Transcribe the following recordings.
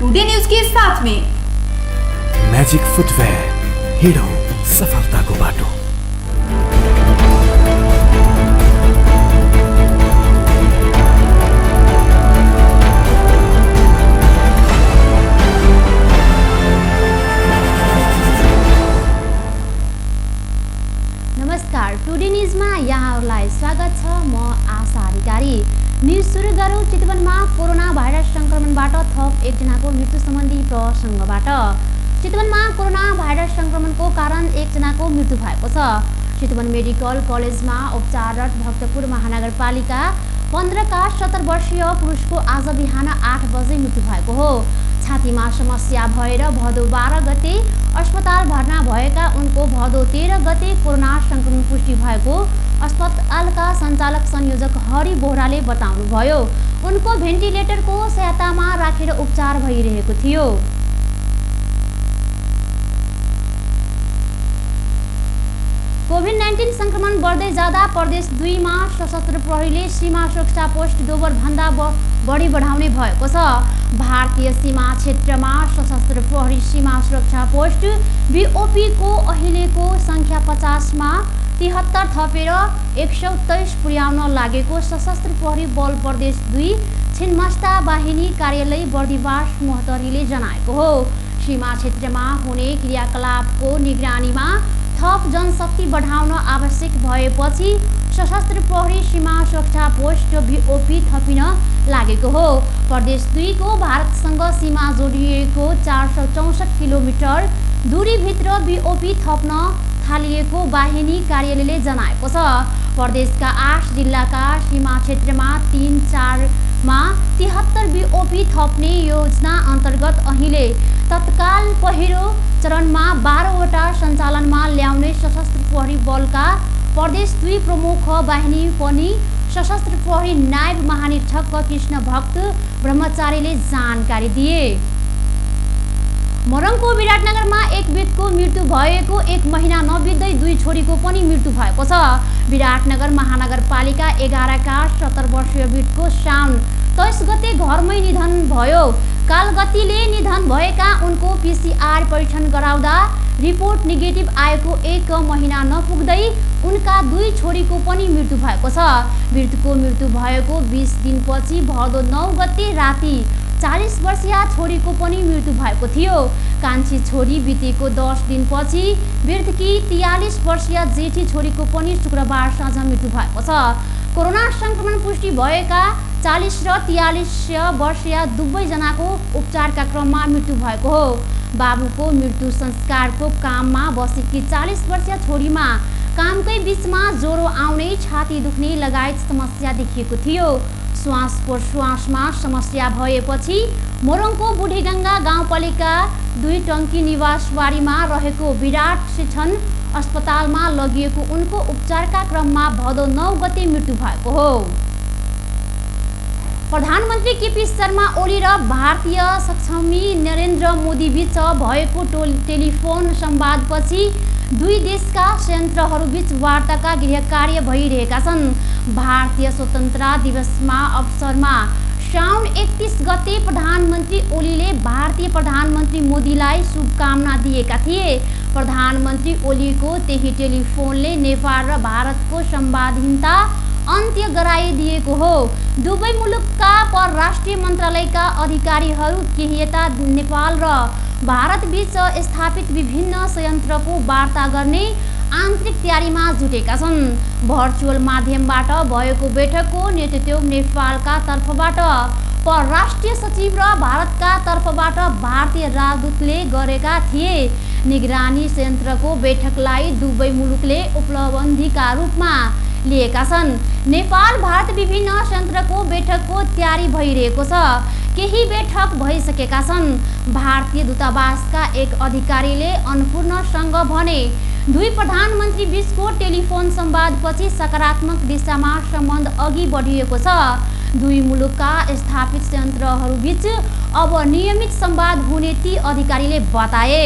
Today news के साथ में मैजिक फुटवेयर, हिडो सफलताको बाटो। नमस्कार, टुडे न्यूजमा यहाँहरूलाई स्वागत छ। म आशा अधिकारी। न्यूज सुरु गरौँ चितवनमा कोरोना भाइरस संक्रमणबाट थप एकजनाको मृत्यु सम्बन्धी प्रसङ्गबाट। चितवनमा कोरोना भाइरस संक्रमणको कारण एकजनाको मृत्यु भएको छ। चितवन मेडिकल कलेजमा उपचाररत भक्तपुर महानगरपालिका 15 का 70 वर्षीय पुरुषको आज बिहान 8 बजे मृत्यु भएको हो। छातीमा समस्या भएर भदौ 12 गते अस्पताल भर्ना भएका उनको भदौ 13 गते कोरोना संक्रमण पुष्टि भएको अस्पतालका सञ्चालक संयोजक हरि बोहराले बताउनुभयो। उनको भेन्टिलेटरको सहायतामा राखेर उपचार भइरहेको थियो। कोभिड-19 संक्रमण बढ्दै जाँदा प्रदेश 2 मा सशस्त्र प्रहरीले सीमा सुरक्षा पोस्ट दोब्बरभन्दा बढी बढाउने भएको छ। भारतीय सीमा क्षेत्रमा सशस्त्र प्रहरी सीमा सुरक्षा पोस्ट BOP को अहिलेको संख्या 50 मा 73 थपेर 123 पुर्याउन लागेको सशस्त्र प्रहरी बल प्रदेश 2 छिन्मस्ता वाहिनी कार्यालय बर्दिवास मोहतरीले जनाएको हो। सीमा क्षेत्रमा हुने क्रियाकलापको निगरानीमा थप जनशक्ति बढाउन आवश्यक भएपछि सशस्त्र प्रहरी सीमा सुरक्षा पोस्ट BOP थपिन लागेको हो। प्रदेश 2 को भारतसँग सीमा जोडिएको 464 किलोमिटर दूरीभित्र BOP थप्न थालिएको वाहिनी कार्यालयले जनाएको छ। प्रदेशका 8 जिल्लाका सीमा क्षेत्रमा 3-4 मा 73 BOP थप्ने योजना अन्तर्गत अहिले तत्काल पहिलो चरणमा 12 वटा सञ्चालनमा ल्याउने सशस्त्र प्रहरी बलका प्रदेश 2 प्रमुख वाहिनी पनि सशस्त्र प्रहरी नायब महानिरीक्षक कृष्ण भक्त ब्रह्मचारीले जानकारी दिए। मोरङको विराटनगरमा एक वृद्धको मृत्यु भएको 1 महिना नबित्दै 2 छोरीको पनि मृत्यु भएको छ। विराटनगर महानगरपालिका 11 का 70 वर्षीय वृद्धको साउन 23 गते घरमै निधन भयो। कालगतिले निधन भएका उनको PCR परीक्षण गराउँदा रिपोर्ट नेगेटिभ आएको 1 महिना नपुग्दै उनका 2 छोरीको पनि मृत्यु भएको छ। वृद्धको मृत्यु भएको 20 दिनपछि भदौ 9 गते राति 40 वर्षीय छोरीको पनि मृत्यु भएको थियो। कान्छी छोरी बितेको 10 दिनपछि वृद्धकी 43 वर्षीय जेठी छोरीको पनि शुक्रबार साँझ मृत्यु भएको छ। कोरोना संक्रमण पुष्टि भएका 40 र 43 वर्षीय दुवैजनाको उपचारका क्रममा मृत्यु भएको हो। बाबुको मृत्यु संस्कारको काममा बसेकी 40 वर्षीय छोरीमा कामकै बीचमा ज्वरो आउने, छाती दुख्ने लगायत समस्या देखिएको थियो। श्वास प्रश्वासमा समस्या भएपछि मोरङको बुढीगङ्गा गाउँपालिका 2 टङ्की निवासबारीमा रहेको विराट शिक्षण अस्पतालमा लगिएको उनको उपचारका क्रममा भदौ 9 गते मृत्यु भएको हो। प्रधानमन्त्री KP शर्मा ओली र भारतीय सक्षमी नरेन्द्र मोदी बीच भएको टेलिफोन संवादपछि 2 देशका संयन्त्रहरूबीच वार्ताका गृह कार्य भइरहेका छन्। भारतीय स्वतन्त्रता दिवसमा अवसरमा साउन 31 गते प्रधानमन्त्री ओलीले भारतीय प्रधानमन्त्री मोदीलाई शुभकामना दिएका थिए। प्रधानमन्त्री ओलीको त्यही टेलिफोनले नेपाल र भारतको संवादहीनता अन्त्य गराइदिएको हो। दुवै मुलुकका परराष्ट्रिय मन्त्रालयका अधिकारीहरू केही यता नेपाल र भारत बीच स्थापित विभिन्न संयन्त्रको वार्ता गर्ने आन्तरिक तयारीमा जुटेका छन्। भर्चुअल माध्यमबाट भएको बैठकको नेतृत्व नेपालका तर्फबाट परराष्ट्रिय सचिव र भारतका तर्फबाट भारतीय राजदूतले गरेका थिए। निगरानी संयन्त्रको बैठकलाई दुवै मुलुकले उपलब्धिका रूपमा लिएका छन्। नेपाल भारत विभिन्न संयन्त्रको बैठकको तयारी भइरहेको छ। केही बैठक भइसकेका छन्। भारतीय दूतावासका एक अधिकारीले अन्नपूर्णसँग भने 2 प्रधानमन्त्री बीचको टेलिफोन संवादपछि सकारात्मक दिशामा सम्बन्ध अघि बढिएको छ। 2 मुलुकका स्थापित संयन्त्रहरूबीच अब नियमित संवाद हुने ती अधिकारीले बताए।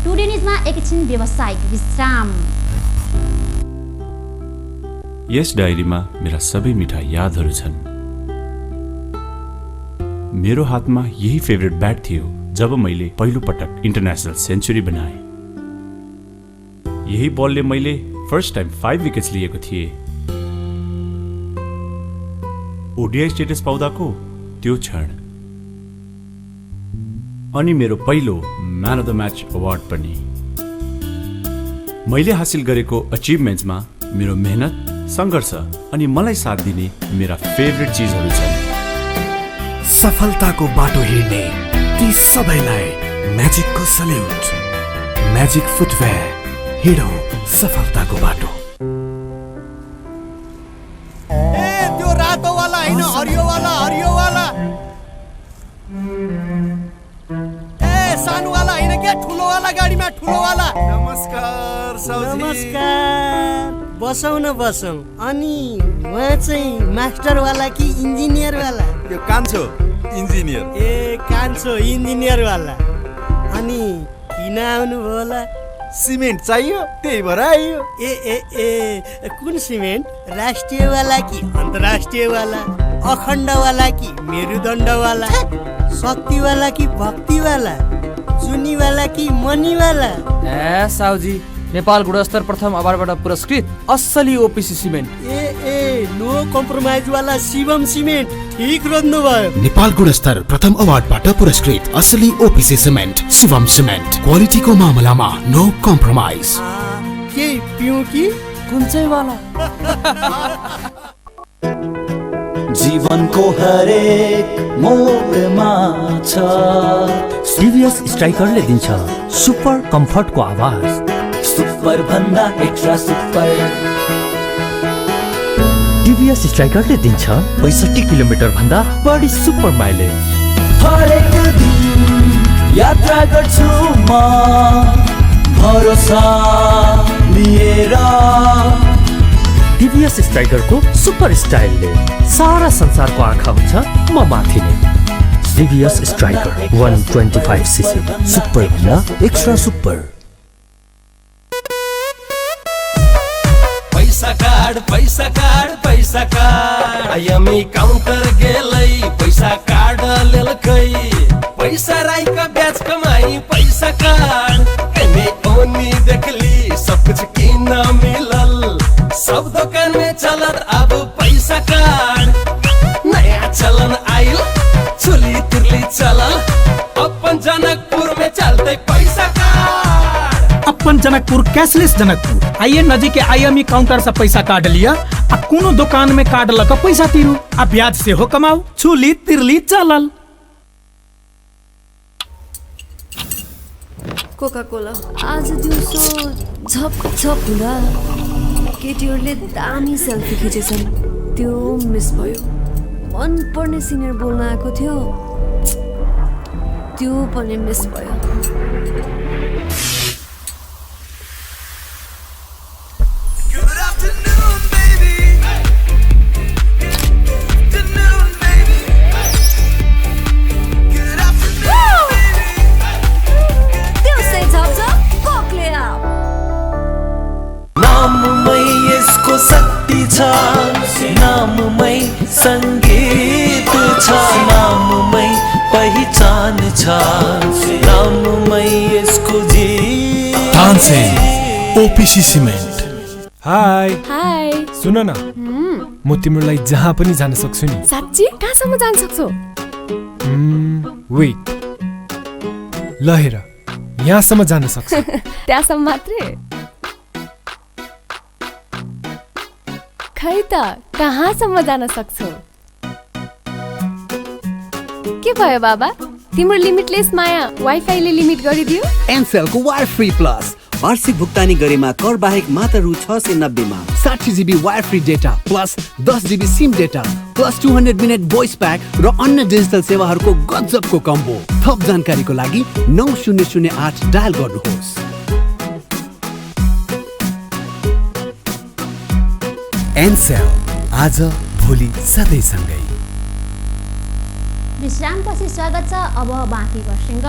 टुडे न्यूजमा एकछिन व्यावसायिक विश्राम। यस डायरीमा मेरा सबै मिठा यादहरू छन्। मेरो हातमा यही फेभरेट ब्याट थियो जब मैले पहिलो पटक इन्टरनेसनल सेन्चुरी बनाएँ। यही बलले मैले फर्स्ट टाइम 5 विकेट्स लिएको थिएँ। ओडिआई स्टेटस पाउँदाको त्यो क्षण अनि मेरो पहिलो man of the match award पनि। मैले हासिल गरेको अचिभमेन्ट्समा मेरो मेहनत, सङ्घर्ष अनि मलाई साथ दिने मेरा फेभरेट चिजहरू छन्। सफलताको बाटो हिँड्ने ती सबैलाई म्याजिकको सल्युट। म्याजिक फुटवेयर, हिँडौँ सफलताको बाटो। त्यो रातो वाला हैन, हरियो वाला, हरियो वाला। सानो वाला हैन क्या, ठुलो वाला गाडीमा ठुलो वाला। नमस्कार साउजी। नमस्कार। बसौँ न बसौँ। अनि उहाँ चाहिँ मास्टर वाला कि इन्जिनियर वाला? यो कान्छो इन्जिनियर। ए कान्छो इन्जिनियर वाला। अनि किन आउनु भयो होला? सिमेन्ट चाहियो, त्यही भएर आइयो। ए कुन सिमेन्ट? राष्ट्रिय वाला कि अन्तर्राष्ट्रिय वाला? अखण्ड वाला कि मेरुदण्ड वाला? शक्ति वाला कि भक्ति वाला? चुनी वाला कि मनी वाला? ए साउजी, नेपाल गुणस्तर प्रथम अवार्डबाट पुरस्कृत असली ओपिसी सिमेन्ट। ए नो कम्प्रोमाइज वाला शिवम सिमेन्ट। ठीक रोज्नु भयो। नेपाल गुणस्तर प्रथम अवार्डबाट पुरस्कृत असली ओपिसी सिमेन्ट शिवम सिमेन्ट। क्वालिटीको मामलामा नो कम्प्रोमाइज। के पिउँ कि कुन चाहिँ वाला? जीवनको हरेक मोडमा छ टिभीएस स्ट्राइकरले दिन्छ सुपर कम्फर्टको आवाज। सुपर भन्दा एक्स्ट्रा सुपर। टिभीएस स्ट्राइकरले दिन्छ 65 किलोमिटर भन्दा बढी सुपर माइलेज। हरेक दिन यात्रा गर्छु म भरोसा लिएर। टिभीएस स्ट्राइकरको सुपर स्टाइलले सारा संसारको आँखा हुन्छ म माथि नै। टिभीएस स्ट्राइकर 125 सीसी सुपर भन्दा एक्स्ट्रा सुपर। पैसा कार्ड पैसा कार्ड पैसा कार्ड आइएमई काउन्टर गेलै पैसा कार्ड लेलकै। पैसा राईका ब्याज कमाई पैसा कार्ड एने ओनी देखली सब कुछ किन मिलल। सब दुकान में चलत अब पैसा कार्ड। नया चलन आइल चुली तिरली चलल। अपन जनकपुर में चलते पैसा कार्ड। अपन जनकपुर कैशलेस जनकपुर। आइए नजीक के आईएमई काउंटर से पैसा काट लिया आ कोनो दुकान में कार्ड लगा पैसा तिरू आ ब्याज से हो कमाऊ। चुली तिरली चलल। कोका कोला आज दिउँसो झप झप हुँदा केटीहरूले दामी सेल्फी खिचेछन्। त्यो मिस भयो। मन पर्ने सिनियर बोल्न आएको थियो, त्यो पनि मिस भयो। शक्ति छ नाममै संगीत छ नाममै पहिचान छ नाममै यसको जीत। Tansen OPC cement. Hi hi. सुन न, म तिम्रो लागि जहाँ पनि जान सक्छु नि। साच्ची? कहाँसम्म जान सक्छौ? वेट, ल हेर, यहाँसम्म जान सक्छु। त्यहाँसम्म मात्रै? खै त कहाँसम्म जान सक्छौ? के भयो बाबा, तिम्रो लिमिटलेस माया वाइफाईले लिमिट गरिदियो? एनसेलको वायर फ्री प्लस वार्षिक भुक्तानी गरेमा कर बाहेक मात्र रु 690 मा 60 GB wire free data plus 10 GB SIM data plus 200 minute voice pack र अन्य डिजिटल सेवाहरूको गजबको कम्बो। थप जानकारीको लागि 9008 डायल गर्नुहोस्। एनसेल, आज भोलि सधैँ सँगै। विश्रामपछि स्वागत छ। अब बाँकी प्रसङ्ग।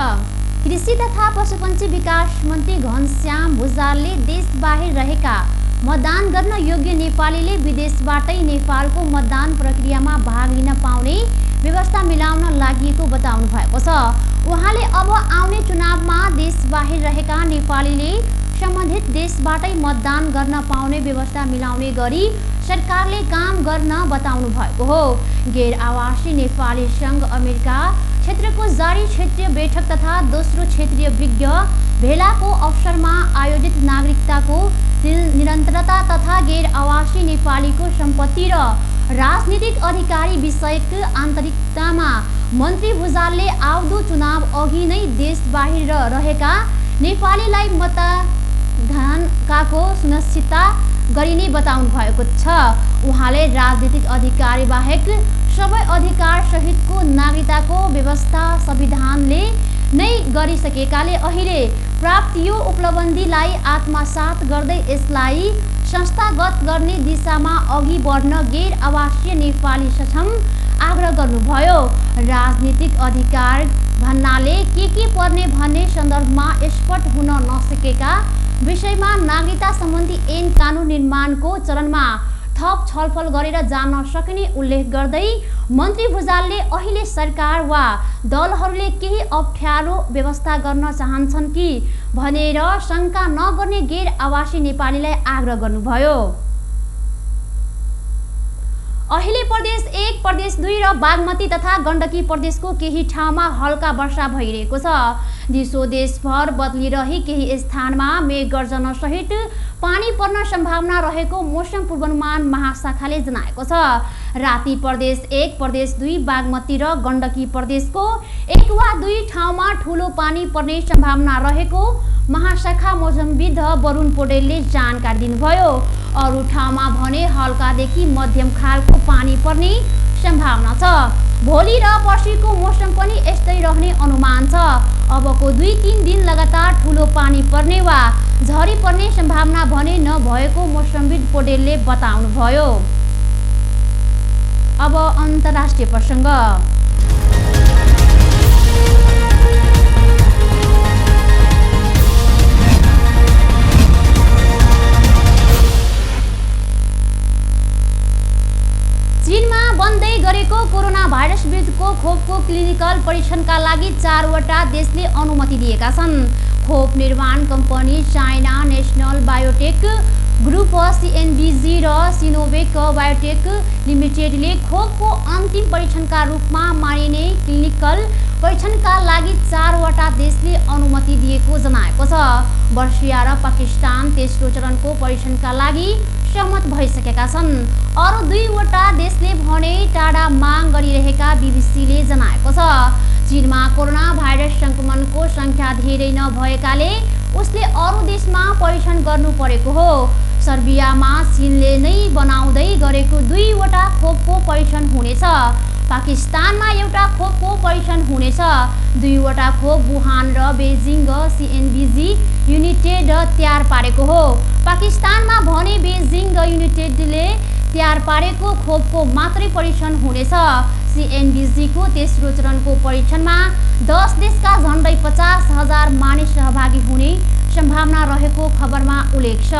कृषि तथा पशुपन्छी विकास मन्त्री घनश्याम भुजालले देश बाहिर रहेका मतदान गर्न योग्य नेपालीले विदेशबाटै नेपालको मतदान प्रक्रियामा भाग लिन पाउने व्यवस्था मिलाउन लागि बताउनु भएको छ। उहाँले अब आउने चुनावमा देश बाहिर रहेका नेपालीले सम्बन्धित देशबाटै मतदान गर्न पाउने व्यवस्था मिलाउने गरी सरकारले काम गर्न बताउनु भएको हो। गैर आवासीय नेपाली सङ्घ अमेरिका क्षेत्रको जारी क्षेत्रीय बैठक तथा दोस्रो क्षेत्रीय विज्ञ भेलाको अवसरमा आयोजित नागरिकताको निरन्तरता तथा गैर आवासीय नेपालीको सम्पत्ति र राजनीतिक अधिकारी विषयक आन्तरिकतामा मन्त्री भुजालले आउँदो चुनाव अघि नै देश बाहिर रहेका नेपालीलाई मतदानकाको सुनिश्चितता गरिने बताउनु भएको छ। उहाँले राजनीतिक अधिकारी बाहेक सबै अधिकार सहितको नागरिकताको व्यवस्था संविधानले नै गरिसकेकाले अहिले प्राप्त यो उपलब्धिलाई आत्मसात गर्दै यसलाई संस्थागत गर्ने दिशामा अघि बढ्न गैर आवासीय नेपाली सक्षम आग्रह गर्नुभयो। राजनीतिक अधिकार भन्नाले के पर्ने भन्ने सन्दर्भमा स्पष्ट हुन नसकेका विषयमा नागरिकता सम्बन्धी ऐन कानुन निर्माणको चरणमा थप छलफल गरेर जान्न सकिने उल्लेख गर्दै मन्त्री भुजालले अहिले सरकार वा दलहरूले केही अप्ठ्यारो व्यवस्था गर्न चाहन्छन् कि भनेर शङ्का नगर्ने गैर आवासीय नेपालीलाई आग्रह गर्नुभयो। अहिले प्रदेश 1, प्रदेश 2 र बागमती तथा गण्डकी प्रदेशको केही ठाउँमा हल्का वर्षा भइरहेको छ। दिसो देशभर बदलिरही केही स्थानमा मेघगर्जन सहित पानी पर्न सम्भावना रहेको मौसम पूर्वानुमान महाशाखाले जनाएको छ। राति प्रदेश 1, प्रदेश 2, बागमती र गण्डकी प्रदेशको 1 वा 2 ठाउँमा ठूलो पानी पर्ने सम्भावना रहेको महाशाखा मौसमविद वरुण पौडेलले जानकारी दिनुभयो। अरू ठाउँमा भने हल्कादेखि मध्यम खालको पानी पर्ने सम्भावना छ। भोलि र पर्सिको मौसम पनि यस्तै रहने अनुमान छ। अबको 2-3 दिन लगातार ठूलो पानी पर्ने वा झरी पर्ने सम्भावना भने नभएको मौसमविद पौडेलले बताउनुभयो। अब अन्तर्राष्ट्रिय प्रसङ्ग। चीनमा बन्दै गरेको कोरोना भाइरस विरुद्धको खोपको क्लिनिकल परीक्षणका लागि 4 वटा देशले अनुमति दिएका छन्। खोप निर्माण company China national biotech group CNBG र सिनोवेक बायोटेक लिमिटेडले खोपको अन्तिम परीक्षणका रूपमा मानिने क्लिनिकल परीक्षणका लागि 4 वटा देशले अनुमति दिएको जनाएको छ। बर्सिया र पाकिस्तान तेस्रो चरणको परीक्षणका लागि सहमत भइसकेका छन्। अरू 2 वटा देशले भने टाढा माग गरिरहेका बीबीसीले जनाएको छ। चीनमा कोरोना भाइरस संक्रमणको संख्या धेरै नभएकाले उसले अरू देशमा परीक्षण गर्नु परेको हो। सर्बियामा चीनले नै बनाउँदै गरेको 2 वटा खोपको परीक्षण हुनेछ। पाकिस्तानमा एउटा खोपको परीक्षण हुनेछ। 2 वटा खोप वुहान र बेजिङ CNBG युनाइटेड तयार पारेको हो। पाकिस्तानमा भने बेजिङ युनाइटेडले तयार पारेको खोपको मात्रै परीक्षण हुनेछ। CNBG को तेस्रो चरणको परीक्षणमा 10 देशका झन्डै 50,000 मानिस सहभागी हुने सम्भावना रहेको खबरमा उल्लेख छ।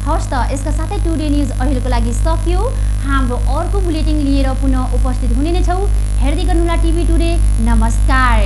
हवस् त यसका साथै टुडे न्युज अहिलेको लागि सकियो। हाम्रो अर्को बुलेटिन लिएर पुनः उपस्थित हुने नै छौँ। हेर्दै गर्नुहोला टिभी टुडे। नमस्कार।